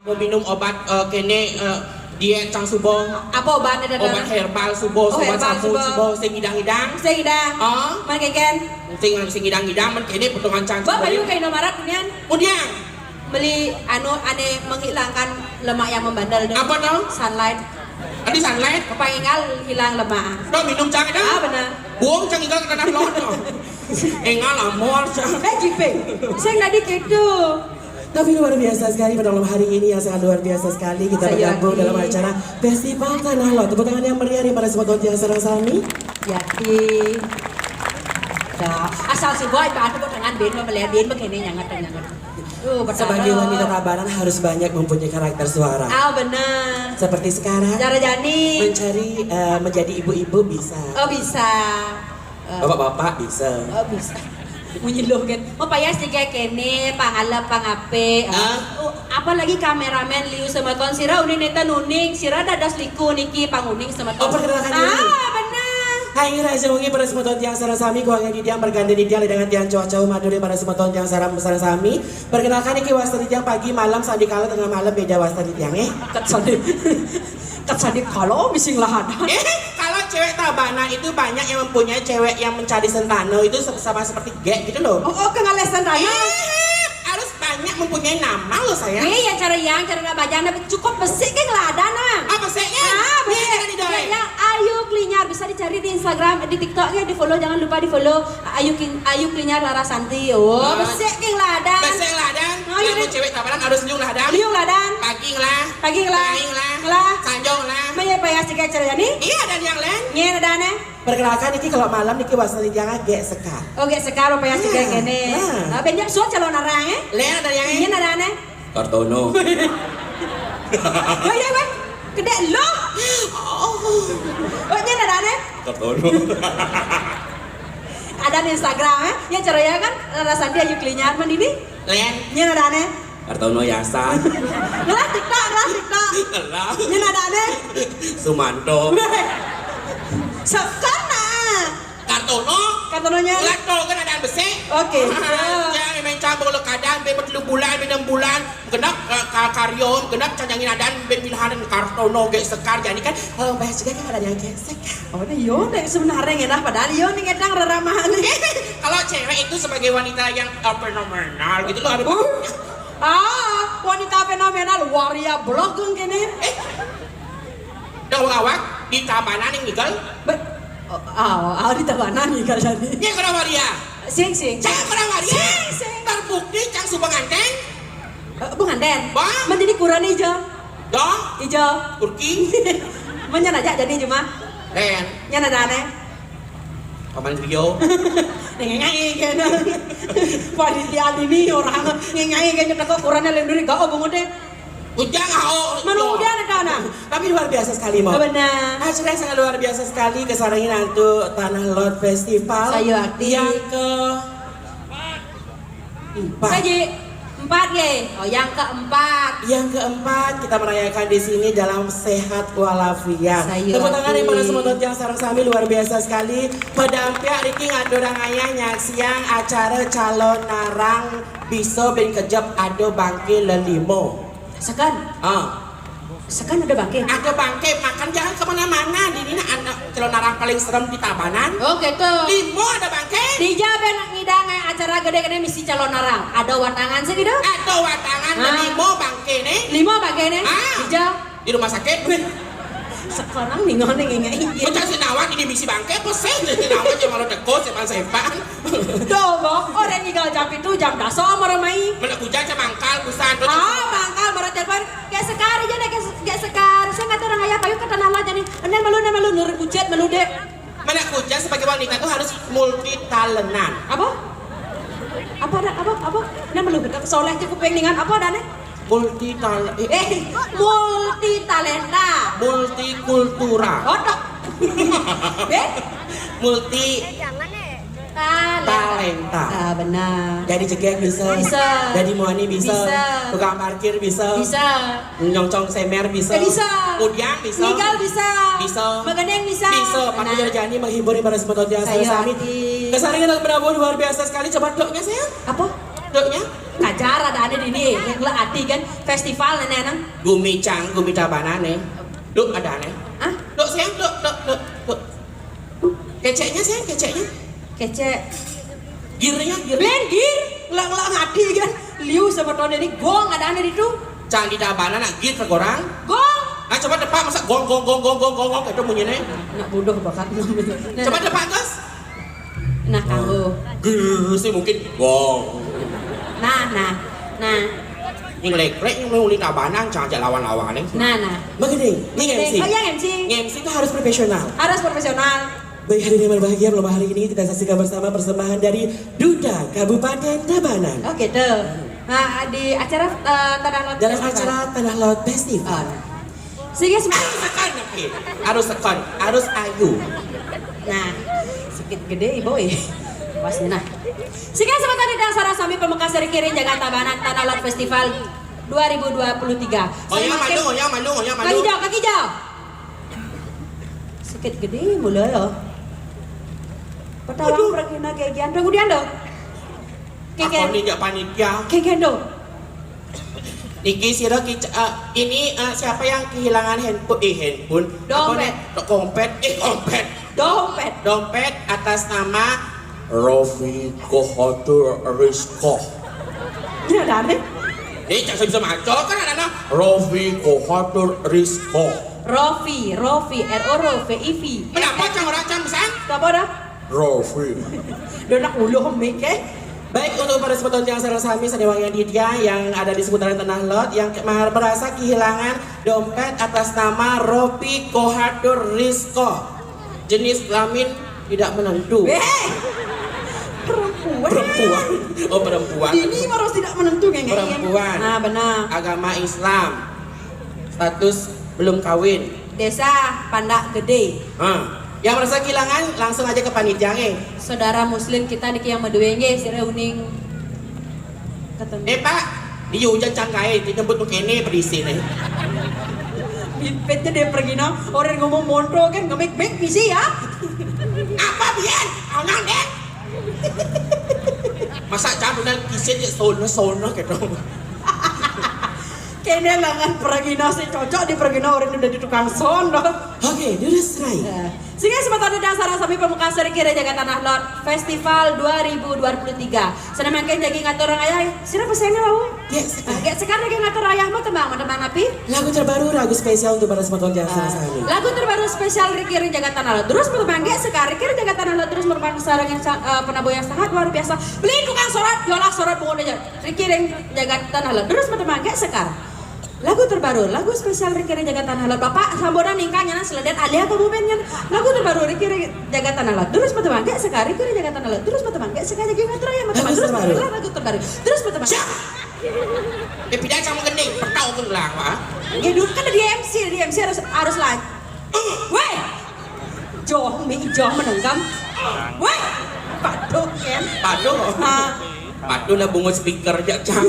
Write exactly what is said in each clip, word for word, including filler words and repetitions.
Mau minum obat, eh, kene, eh, diet cang subuh. Apa obatnya, Dada? Obat herbal subuh, oh, obat herbal sapu subuh. Subuh, sing ngidang-ngidang. Sing ngidang. Ah? Man keken? Sing, sing ngidang-ngidang, man kene potongan cang subuh. Bayu ke Indomaret, kemudian? Kemudian? Beli anu, ane menghilangkan lemak yang membandel deh. Apa tuh? Sunlight. Adi Sunlight? Apa engal hilang lemak? Tuh, minum cang itu? Ah, benar. Buang cang itu ke tanah lot, tuh. Engal amor, cang. Eh, jipe. Sing tadi gitu. Tapi luar biasa sekali pada malam hari ini, yang sangat luar biasa sekali kita bergabung dalam acara Festival Tanah Lot. Tepuk tangan yang meriah nih pada semua yang sareng sami. Yati. Dah, asal si boy, Pak, tepuk tangan, bin, melihat bin, begini, nyangat, nyangat. Tuh, sebagai wanita Tabanan harus banyak mempunyai karakter suara. Ah, benar. Seperti sekarang. Cara Jani. Mencari, eh, menjadi ibu-ibu bisa. Oh, bisa. Eh. Bapak-bapak bisa. Oh, bisa. Munyi lo kan. Mau payas juga kene, pangalap, pangape. Hah? Oh, apalagi kameramen liu semeton sira uning neta nuning, sira dados liku niki panguning semeton. Oh, perkenalkan diri. Ah, benar. Hai, ngira aja wengi pada semeton tiang sareng sami, kuangnya di tiang berganda di tiang dengan tiang cowok-cowok madure pada semeton tiang sareng, sareng sami. Perkenalkan niki wasta di tiang pagi, malam, sandikala, tengah malam beda wasta di tiang, eh. Kat sandi. Kat sandikala misi nglahadan. Eh, kalau cewek Tabanan itu banyak yang mempunyai cewek yang mencari sentano itu sama seperti gek gitu loh. Oh, oh, kengalih sentano. Eh, harus banyak mempunyai nama loh, sayang. Wih, yang cara yang, cara nak bajang, cukup besik ke nglahadan, ah. Ah, besiknya? Ah, besik. Yang, yang Ayu Klinyar bisa dicari di Instagram, di TikTok ya, di-follow, jangan lupa di-follow. Ayu Kin-, Ayu Klinyar Larasanti. Oh, besik ke nglahadan. Besik nglahadan. Oh, iya. Lamun cewek Tabanan harus nyung nglahadan. Nyung nglahadan. Pagi nglah. Pagi nglah. Tengah nglah. Nglah. Sanjong nglah. Maya payas tiga cara ni? Iya, dan yang lain. Nyen ada aneh. Perkenalkan, niki kalau malam niki wasta di tiang gek sekar. Oh, gek sekar, payas tiga kene. Nah. Ah, banyak suat calon orang, eh? Lain ada yang lain. Nyen ada aneh. Kartono. Wah, iya, wah. Kedek lo. Oh. Oh, nyen ada aneh. Kartono. Ada di Instagram, eh? Ya, cara ya kan? Larasanti Ayu Klinyar, man ini? Lain. Nyen ada aneh. Kartono Yasa. Ngelah TikTok, ngelah TikTok. Ngelah. Nyen ada aneh. Sumanto. Sekar nah. Kartono. Kartononya. Ngelah tol kan ada besik. Oke. Ah, jangan main campur lo kadang, be telu bulan, be enam bulan. Genep, eh, ka-, karyo, genep cang nyang nglahadan, be pilahan Kartono gek sekar. Jadi kan, eh, bahas juga kan ada yang gek sekar. Oh, ini yo, nek sebenarnya ngedah, padahal yo, ini ngedang reramahan. Kalau cewek itu sebagai wanita yang, eh, fenomenal gitu loh, ada. Uh, ah, wanita fenomenal, waria blogeng kene. Eh, dah awak di Tabanan yang ngigal. Be-, oh, oh, oh, di Tabanan ngigal tadi. Iya, kurang waria. Sing, sing. Cang kurang waria. Sing, sing. Terbukti cang suba nganteng. Eh, penganten. Wah. Menjadi kurang ijo. Dah. Ijo. Turki. Menyen aja jadi cuma. Ren. Nyana dane. Paman Rio. Ngengai kene. Panitia ini orang ngengai kene teko kurangnya lenduri gak obong deh. Ujang, ah, oh, manu udah ada dana. Tapi luar biasa sekali, Mo. Benar. Acara yang sangat luar biasa sekali, kesarangi nantu Tanah Lot Festival. Sayu aktif. Yang ke empat. Saji empat, ye. Oh, yang keempat. Yang keempat, kita merayakan di sini dalam sehat walafiat. Sayu. Tepuk tangan yang aktif. Pada semua yang sareng sami luar biasa sekali. Pada ampiak riki ngadu orang ayah nyaksiang acara calon narang bisa bin kejep ado bangke lelimo. Sekan. Ah. Sekan ada bangke. Ada bangke, makan jangan kemana-mana. Di ini anak calon narang paling serem di Tabanan. Oh, gitu. Limo ada bangke. Dija ben ngidang, eh, acara gede-gede misi calon narang. Ada watangan sih gitu? Ada watangan, ah, limo bangke nih. Limo bangke nih. Ah. Dija. Di rumah sakit. Sekarang nih ngono ngene iki. Pecah sinawan ini misi bangke, pusing sinawan yang malu teko sepan-sepan. Tuh, Bok, orang tinggal jam itu jam daso sama mai. Mana kuja aja mangkal, busan. Ah, mangkal, baru telepon. Kayak sekar aja deh, kayak, kayak sekar. Saya nggak tahu orang ayah payu ke tanah lo jadi. Nen malu, nen malu, nur bujet malu deh. Mana kuja sebagai wanita tuh harus multi talentan. Apa? Apa ada? Apa? Apa? Nen malu betul. Soleh cukup pengen dengan apa ada nih? Multi tal-, eh. Eh, multi talenta. Multikultura. Otak. Eh? Multi talenta. Talenta. Ah, benar. Jadi jegek bisa. Bisa. Jadi muani bisa. Bisa. Tukang parkir bisa. Bisa. Nyongcong semer bisa. Eh, bisa. Kudiang bisa. Ngigal bisa. Bisa. Magendeng bisa. Bisa. Benar. Pak Jani menghibur para semeton biasa. Saya sami. Kesaringan dan penabuh luar biasa sekali. Coba dok, sayang. Apa? Duknya? Kajar ada aneh di ini, yang gula ati kan, festival nenek nang. Gumi cang, gumi tabanan nih. Duk ada aneh. Ah? Duk sayang, duk, duk, duk, duk. Keceknya sayang, keceknya. Kecek. Girnya, gir. Lain gir, ngelak-ngelak ngati kan. Liu sama tahun ini gong ada aneh di itu. Cang di tabanan, nak gir segorang. Gong. Nah, coba depak, masa gong, gong, gong, gong, gong, gong, gong, itu bunyinya. Nak bodoh bakat. Nah, coba depak, terus. Nah, kanggo. Gir sih mungkin gong. Nah, nah, nah. Yang lekrek yang mau uli tabanan, cang aja lawan-lawan nih. Nah, nah. Begini, ini M C. Oh, yang M C. Yang M C itu harus profesional. Harus profesional. Baik, hadirin yang berbahagia, malam hari ini kita saksikan bersama persembahan dari Duta Kabupaten Tabanan. Oh, gitu. Nah, di acara, eh, Tanah Laut Dalam Festival. Acara Tanah Laut Festival. Oh. Sehingga sem- Harus sekon, oke. Harus sekon, harus ayu. Nah, sikit gede, boy. Pasnya, nah. Sehingga sementara di dasar sami pamungkas dari Kiring Jagat Tabanan Tanah Laut Festival dua ribu dua puluh tiga. Oh, yang malu, yang malu, yang malu. Kaki jauh, kaki jauh. Sikit gede mula ya. Petawang pergi nak kegian. Tunggu dia dah. Keken. Aku ni jak panitia. Keken tu. Niki sira kic-, eh, ini, eh, siapa yang kehilangan handphone? Eh, handphone. Apa dompet. Ni? Dompet. Eh, dompet. Dompet. Dompet atas nama Rofi Kohotur Rizko. Ini ada aneh. Ni cak saya bisa maco kan ada nama Rofi Kohotur Rizko. Rofi, Rofi, R O R O V I V. Kenapa cang orang cang pesan? Apa dah? Rofi. Donak uluh mik, eh. Baik, untuk para semeton yang sareng sami, sadewangi Aditya yang ada di seputaran Tanah Lot yang ke-, mer-, merasa kehilangan dompet atas nama Ropi Kohatur Rizko. Jenis kelamin tidak menentu. Eh, perempuan. Perempuan. Oh, perempuan. Ini harus tidak menentu, geng. Perempuan. Nah, benar. Agama Islam. Status belum kawin. Desa Pandak Gede. Ah, yang merasa kehilangan langsung aja ke panitia, nggih. Saudara muslim kita niki yang madue nggih, sira uning ketemu. Eh, Pak, dia hujan cangkai, dia nyebut begini berisi nih. Bibitnya dia pergi no, orang ngomong monto kan ngemik-mik bisi ya. Apa biar? Onang deh. Masa cang udah kisin ya sono-sono gitu. Kene lengan pergi no sing cocok di pergi no orang udah di tukang sono. Oke, durus rai. Ya. Sehingga sementara dasar sami pamungkas dari Kira Jagat Tanah Lot Festival dua ribu dua puluh tiga. Sana mangkin jagi ngatur orang ayah. Sira pesennya mau? Ya, Sekar. Oke, sekarang lagi ngatur ayah mau tembang, mau tembang api? Lagu terbaru, lagu spesial untuk para semeton yang sareng sami. Lagu terbaru spesial Riki Ring Jagat Tanah Lot. Terus mau tembang, Sekar. Riki Ring Jagat Tanah Lot terus merupakan sarang yang sa-, eh, penabuh yang sangat luar biasa. Beli tukang sorat, yolah sorat bungut aja. Riki Ring Jagat Tanah Lot. Terus mau tembang, Sekar. Lagu terbaru, lagu spesial Riki Ring Jagat Tanah Lot. Bapak, sambodan ningkanya nah seledet alia kabupaten. Lagu terbaru Riki Ring Jagat Tanah Lot. Terus mau tembang, Sekar. Riki Ring Jagat Tanah Lot. Terus mau tembang, Sekar. Lagi ngatur ya, mau tembang. Lagu terbaru. Lagu terbaru. Terus mau tembang. Eh, pindah sama gending, tahu ke gelang, Pak. Ya, dulu kan di M C, di M C harus, harus lanjut. Weh! Joh, mi joh menenggam. Weh! Paduh, kan? Paduh. Ha. Paduh lah bungut speaker jak cang.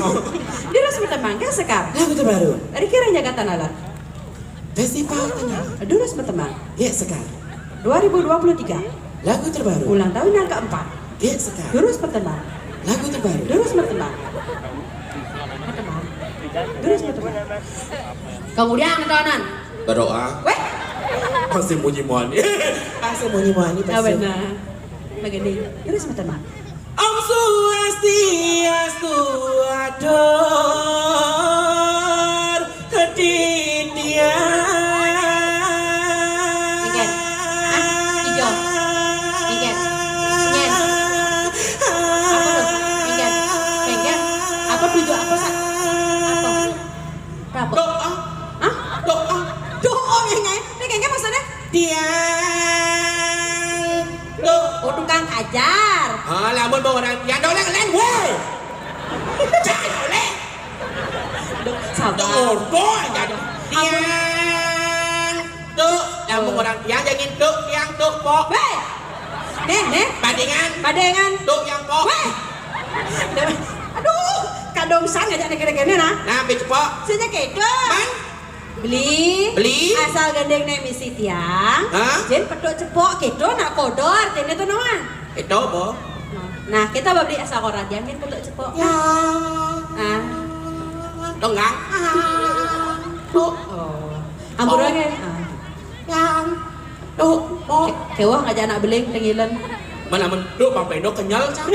Terus mau tembang, Sekar. Lagu terbaru. Riki Ring Jagat Tanah Lot. Festival Tanah. Terus mau tembang. Ya, Sekar. Dua ribu dua puluh tiga. Lagu terbaru. Ulang tahun yang keempat. Gek Sekar. Terus bertembang. Lagu terbaru. Terus bertembang. Bertembang. Terus bertembang. Kemudian, kawanan. Berdoa. Weh. Masih munyi muani. Masih munyi muani. Ya, benar. Begini. Terus bertembang. Om Swastiastu, atur. Ketidian. Minggat. Ah, ijo. Minggat. Nyen. Apa tuh? Minggat. Minggat. Apa tuh, Jo? Apa, Sa? Apa? Apa? Doa. Hah? Doa. Doa, Minggat. Ini kayaknya maksudnya? Tiang. Tuh. Oh, tukang ajar. Ah, lamun mau orang tiang, doa yang lain, woi. Jangan boleh. Duh, sabar. Tuh, orto aja tuh. Ampun. Tiang. Tuh, nyambung orang tiang, jangan tuh, tiang tuh, pok. Weh. Nih, nih. Bandingan. Bandingan. Tuh, yang pok. Weh. Aduh, kadong sang aja nih kira-kira nah. Nah, ambil cepok. Sejak itu. Man? Beli. Beli. Asal gandeng nih misi tiang. Hah? Jen petuk cepok gitu, nak kodo artinya tuh, Noah. Itu, Bo. Nah, kita babli asa koran, jangan kutuk cepok. Ya. Ah. Dong, Kang. Ah. Tuh. Oh. Ampura, oh. Kang. Ah. Yang. Tuh. Oh. Ke-, kewah ngajak anak beling, tengilen. Mana menduk, Bang Pendo kenyal, Cang.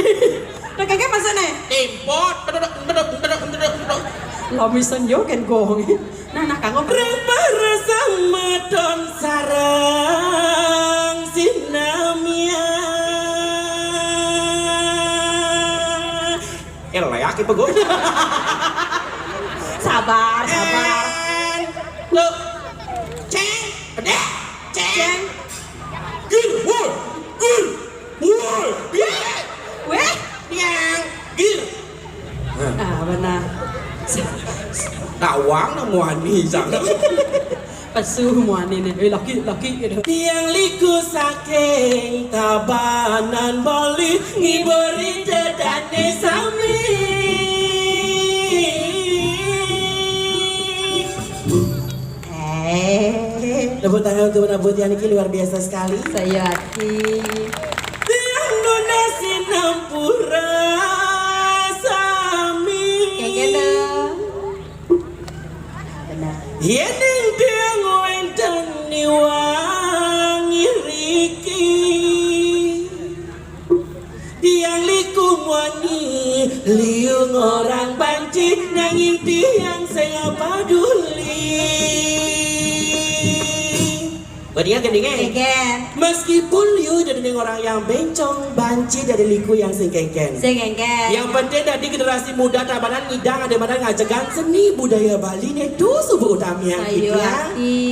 Nah, kagak masuk nih. Timpot. Teduk, teduk, teduk, teduk, teduk. Lo misen yo, kan gong. Nah, nah, kanggo. Rempah rasa maton sarang sinamia. Eh, leak ibu gue. Sabar, sabar. And look. Ceng, pedek, ceng. Ceng. Gir, woi, gir, woi, biar. Weh. Biar, gir. Ah, benar. Tawang na muani sana. Pesu muani nih. Eh, laki, laki gitu. Tiang liku saking Tabanan Bali ngiburi dedane sami. Eh. Tepuk tangan untuk Bunda Putih niki luar biasa sekali. Saya hati. Tiang nunas sinampura sami. Kayak gitu. Benar. Yen ing tiang wenten niwangi riki. Tiang liku muani liung orang banci, nanging tiang sing paduli. Gendingan, gendingan. Kengken. Meskipun liu jadi orang yang bencong, banci jadi liku yang sing kengken. Sing kengken. Yang penting dari generasi muda Tabanan ngidang ada mana ngajegang seni budaya Bali nih tuh subuh utamian. Ayo, gitu ya. Aki.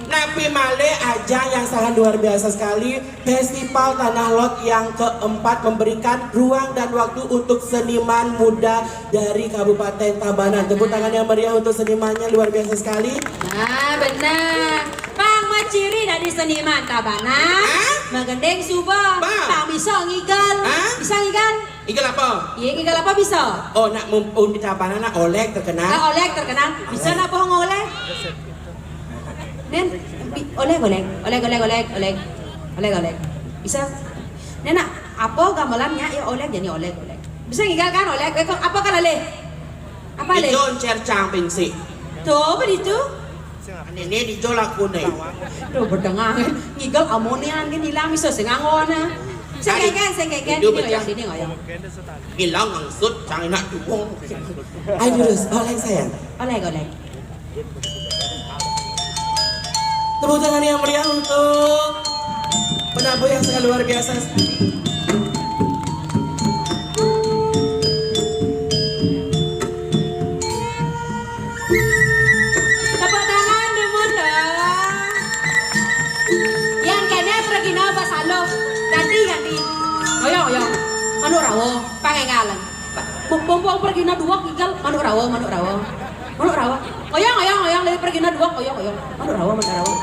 Napi malih ajang yang sangat luar biasa sekali. Festival Tanah Lot yang keempat memberikan ruang dan waktu untuk seniman muda dari Kabupaten Tabanan. Tepuk tangan yang meriah untuk senimannya, luar biasa sekali. Nah, benar. Pang maciri dari seniman Tabanan. Hah? Magending suba. Bang. Pang bisa ngigel. Hah? Bisa ngigel? Ngigel apa? Iya, ngigel apa bisa? Oh, nak mumpung di Tabanan, nak Oleg terkenal. Ah, Oleg terkenal. Bisa nak bohong Oleg? Nen, bi-, Oleg, Oleg, Oleg, Oleg, Oleg, Oleg, Oleg, Oleg. Bisa. Nen, nak, apa gamelannya? Ya, Oleg, jadi Oleg, Oleg. Bisa ngigel kan, Oleg? Eh, kok apa kan, Leh? Apa, Leh? Ijo encer cang pingsik. Tuh, apa itu? Ini, ini ijo laku nih. Tuh, bedengan. Ngigel amonian kan hilang, bisa sing angon, ah. Sing kengken, sing kengken, itu ini ngoyong, ini ngoyong. Hilang angsut, cang enak dukung. Ayo terus, Oleg sayang. Oleg, Oleg. Tepuk tangan yang meriah untuk penabuh yang sangat luar biasa. Tepuk tangan, dumun dong. Yang kene pergi napa saluh. Ganti, ganti. Ayo, ayo. Manuk rawa, pangengalan. Mumpung pergi na dua, ngigel, manuk rawa, manuk rawa. Manuk rawa. Oyong, oyong, oyong, lebih pergi na dua, oyong, oyong. Manuk rawa, manuk rawa.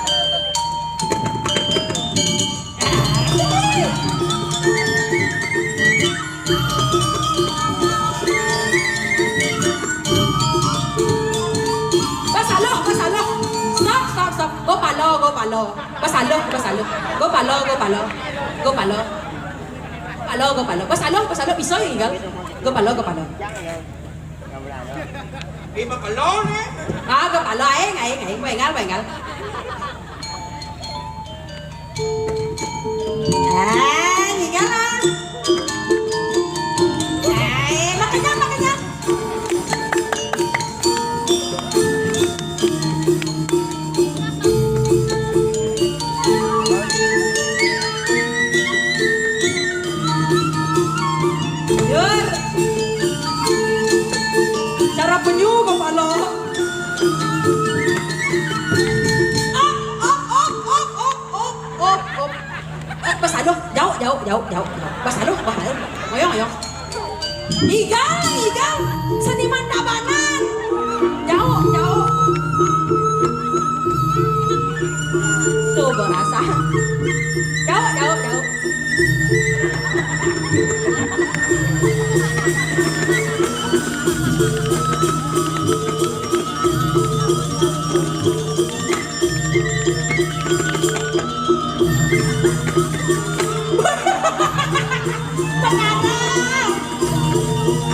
Pas saluh, pas saluh. Stop, stop, stop. Go palo, go palo. Pas saluh, pas saluh. Go palo, go palo. Go palo. Palo, go palo. Pas saluh, pas saluh. Bisa ya, ngigel. Go palo, go palo. Lima puluh nih. Ah, kepala aing, aing, aing, wengal, wengal. Ah, ngigel lah. Ah, makanya, makanya. Dur. Cara penyu kepala. Op, op, op, op, op, op, op, op. Eh, pas aduh, jauh, jauh, jauh, jauh, jauh. Pas aduh, pas aduh. Ayo, ayo. Igal, igal. Seniman Tabanan. Jauh, jauh. Tuh, gua rasa. Jauh, jauh, jauh.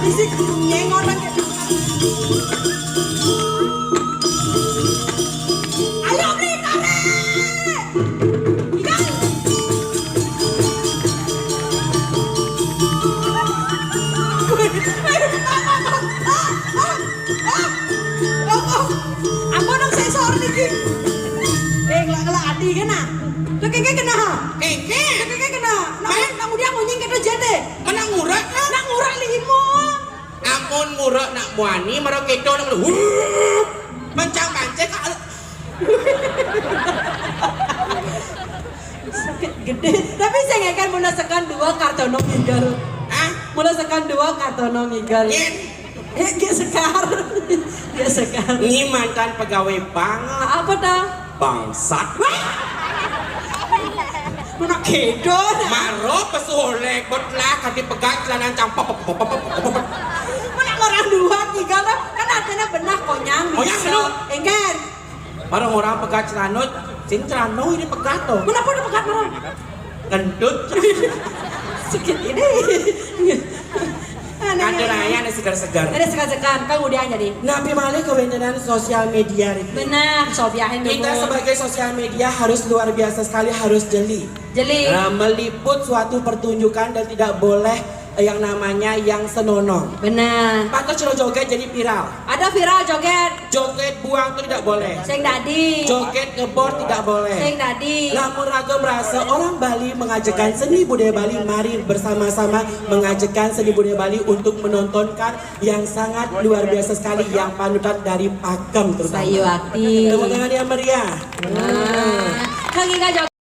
Isi nyengoran kayak. Ayo, Bli, tarik! Ikan! Wih, wih, apa, apa? Ah, ah, ah, apa? Apa nang sensor niki? Eh, ngelak-ngelak ati kena. Tuh, kengke kena. Kengke? Tuh, kengke kena. Nah, main, kamu dia ngunying kita jete. Menang murah, kan? Nang murah limo. Amun murah nak muani, mara kedo nak wuh. Mencang-mancing, Kak. Sakit gede. Tapi saya ngekan mula sekan dua kartono ngigal. Hah? Mula sekan dua kartono ngigal. Nyen. Eh, dia sekar. Dia sekar. Ini mantan pegawai bank. Apa dah? Bangsat. Wah! Mana kedo dah? Maro pesulek, betlak, kati pegang celana cang, pop, pop, pop, pop, pop, pop. Mana orang dua, tiga lah. Kan artinya benar konyang. Konyang, bisa. Benar. Engken. Maro orang pegang celana, sing celana ini pegang tuh. Mana pun pegang orang. Kentut. Sakit ini. Ada raya, ada segar-segar. Ada segar-segar, kan udah aja nih. Nah, pi malih kawéntenan sosial média niki. Benar, sobiahin dulu. Kita sebagai sosial média harus luar biasa sekali, harus jeli. Jeli. Nah, meliput suatu pertunjukan dan tidak boleh yang namanya yang senonong. Benar. Patut cara joget jadi viral. Ada viral joget. Joget buang itu tidak boleh. Sing dadi. Joget ngebor tidak boleh. Sing dadi. Lamun raga merasa orang Bali mengajarkan seni budaya Bali, mari bersama-sama mengajarkan seni budaya Bali untuk menontonkan yang sangat luar biasa sekali, yang panutan dari Pakem terutama. Sayuwakti. Tepuk tangan yang meriah. Nah, kang Iga joget.